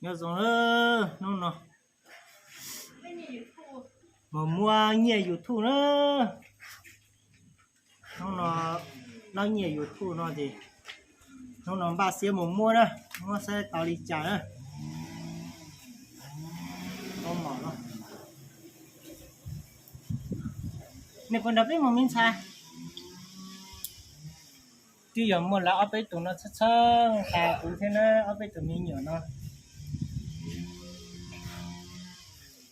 Nyob zoo na, hnub no mus muab nyiaj YouTube na. Hnub no noj nyiaj YouTube no ces hnub no npaj siab mus muab na, muab saib tau li cas na. Nej puas nrog peb mus me ntxhais? Twb yog muaj lawv ob peb tus no txhawj txhawj tas kuv thiab na, ob peb tus me nyuam no.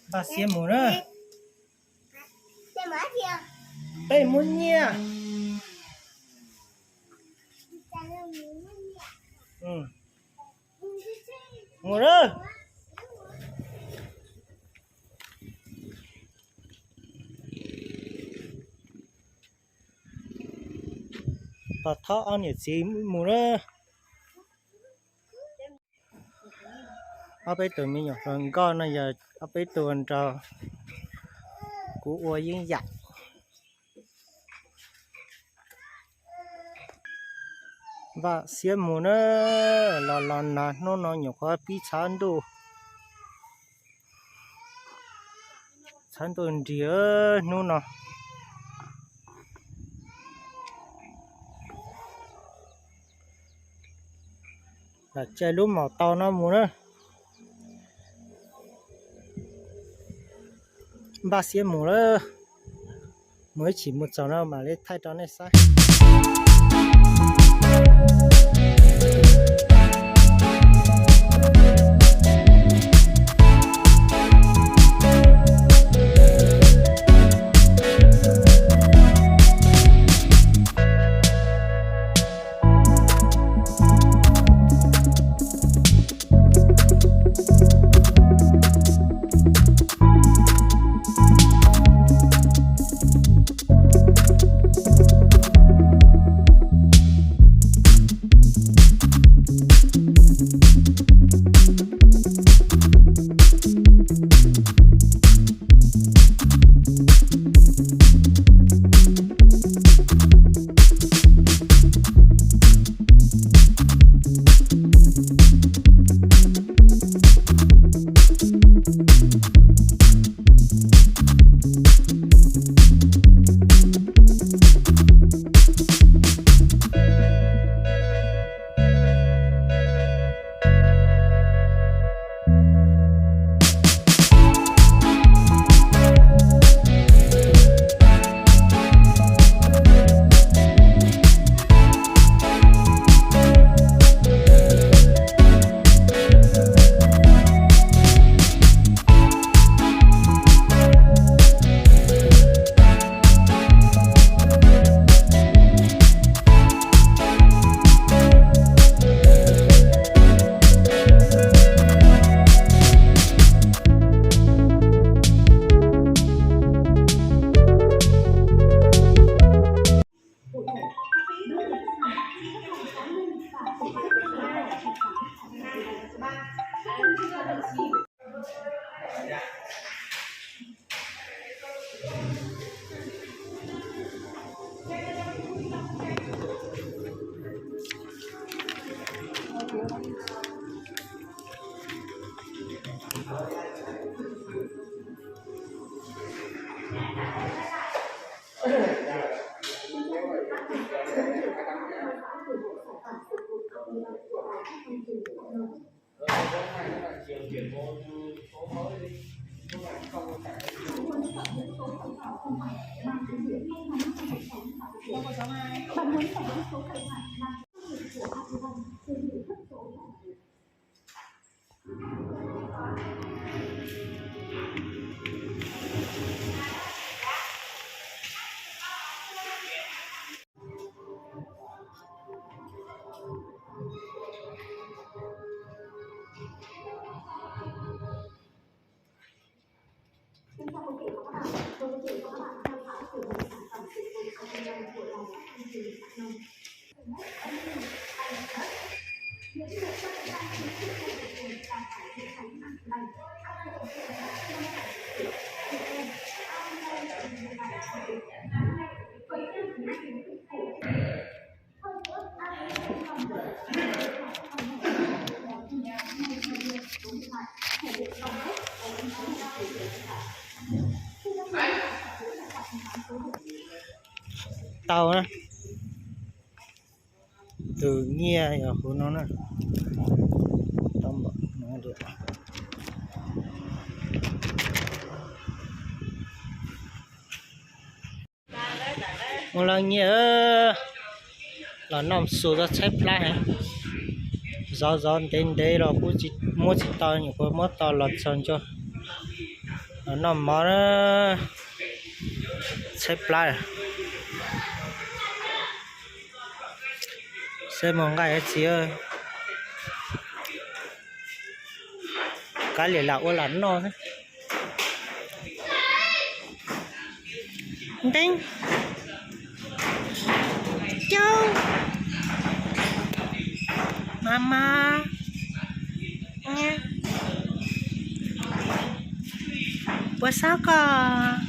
Npaj siab mus na. Peb muab nyiaj. Mus na. Tos thov ob niam txiv mus na. Ob peb tus me nyuam hluas nkauj no yog ob peb tus nrog kuv ua yeeb yam. Npaj siab mus na, los los nag hnub no nyuam qhuav pib tshav ntuj. Tshav ntuj nrig hnub no. Lam caij lub maus taus no mus na. Npaj siab mus lawm, mus ib chim mus txog no mam li thaij rau nej saib. Tau na. Tus nyiaj yog hauv no na. Ua lawv nyiaj, los noj xus tau tshaib plab heev. Zov zov ntev ntev los kuj muab tsis tau, nyuam qhuav muab tau los txog ntsuag. Los noj mov na, tshaib plab. Saib muag nqaij txiv, kav liam lam ua lam noj xwb. Nteeb, caub, mas mas, puas xob koj?